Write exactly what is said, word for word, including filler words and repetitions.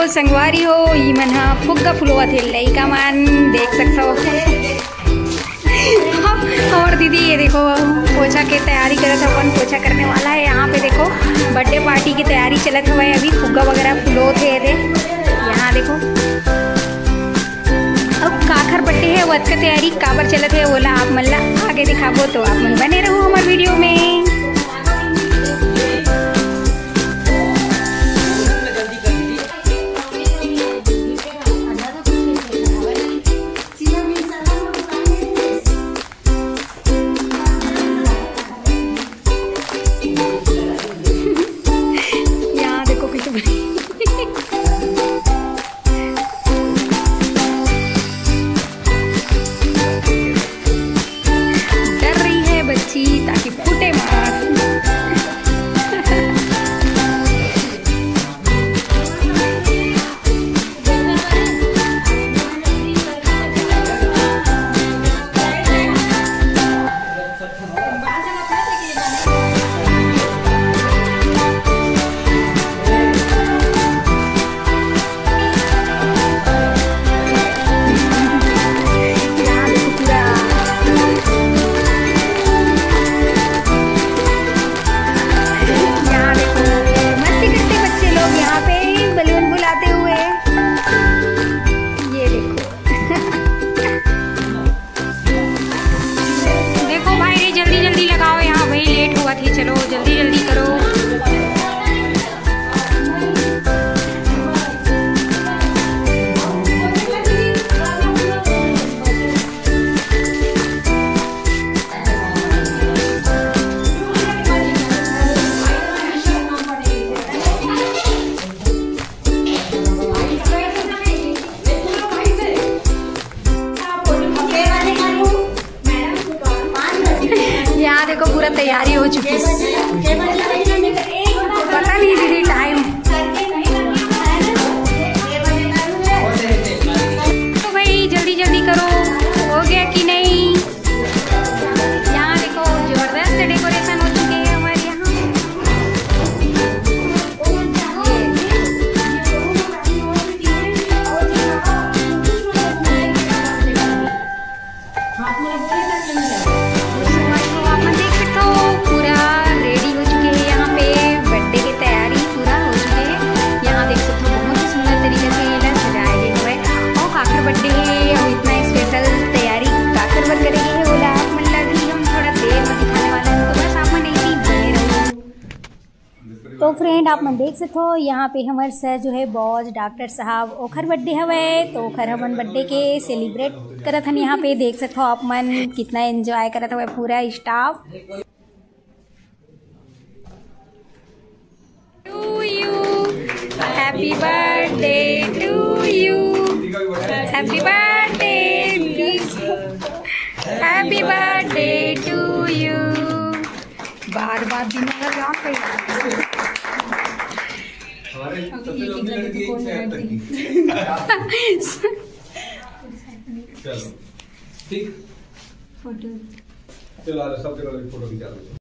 संगवारी हो, ई मन ह फुग्गा फुलवा थे लइका मन, देख सकथो। और दीदी ये देखो, पोछा के तैयारी करत हवन, पोछा करने वाला है। यहाँ पे देखो, बर्थडे पार्टी की तैयारी चलत हवय, अभी फुग्गा वगैरह फुलोत हे। एदे यहाँ देखो, अब काखर बर्थडे है, वो अतका तैयारी काबर चलत है, ओला आप मन ला आगे दिखाबो, तो आप मन बने रहो हमारे वीडियो में। यहाँ देखो कैसे बनी। डर रही है बच्ची ताकि फूटे मार। यहाँ देखो, मस्ती करते बच्चे लोग यहाँ पे बलून फुलाते हुए। ये देखो। देखो भाई रे, जल्दी जल्दी लगाओ, यहाँ वही लेट हुआ थी। चलो जल्दी जल्दी करो। यहाँ देखो, पूरा तैयारी हो चुकी है। पता नहीं दीदी, टाइम। तो भाई, जल्दी जल्दी करो, हो गया कि नहीं? यहाँ देखो, जबरदस्त डेकोरेशन हो चुकी है हमारे यहाँ। तो आप मन देख सकते हो, पूरा रेडी हो चुके हैं। यहाँ पे बर्थडे की तैयारी पूरा हो चुके हैं। यहाँ देख सकते हो, बहुत ही सुंदर तरीके से ये सजाए गए हुए हैं। और काखर बर्थडे है, और इतना स्पेशल तैयारी काखर बर करे गए है, ओला आप मन ला भी हम थोड़ा देर में दिखाने वाला है। तो बस आप मन ऐसे ही बने रहो। तो फ्रेंड, आप मन देख सकते हो, यहाँ पे हमारे सर जो है, बॉस डॉक्टर साहब, ओखर बर्थडे हवे, तो ओखर हमन बर्थडे के सेलिब्रेट करत हन। यहाँ पे देख सकते हो आप मन, कितना एंजॉय करत हवे पूरा staff. To you, happy birthday to you, happy birthday, happy birthday to you। बार बार दिन लगा पे। हमारे सबसे लंबी लड़की एक से आठ तक की। चलो, ठीक। फोटो। चलो, आ जाओ, सब जगह फोटो खिंचा लो।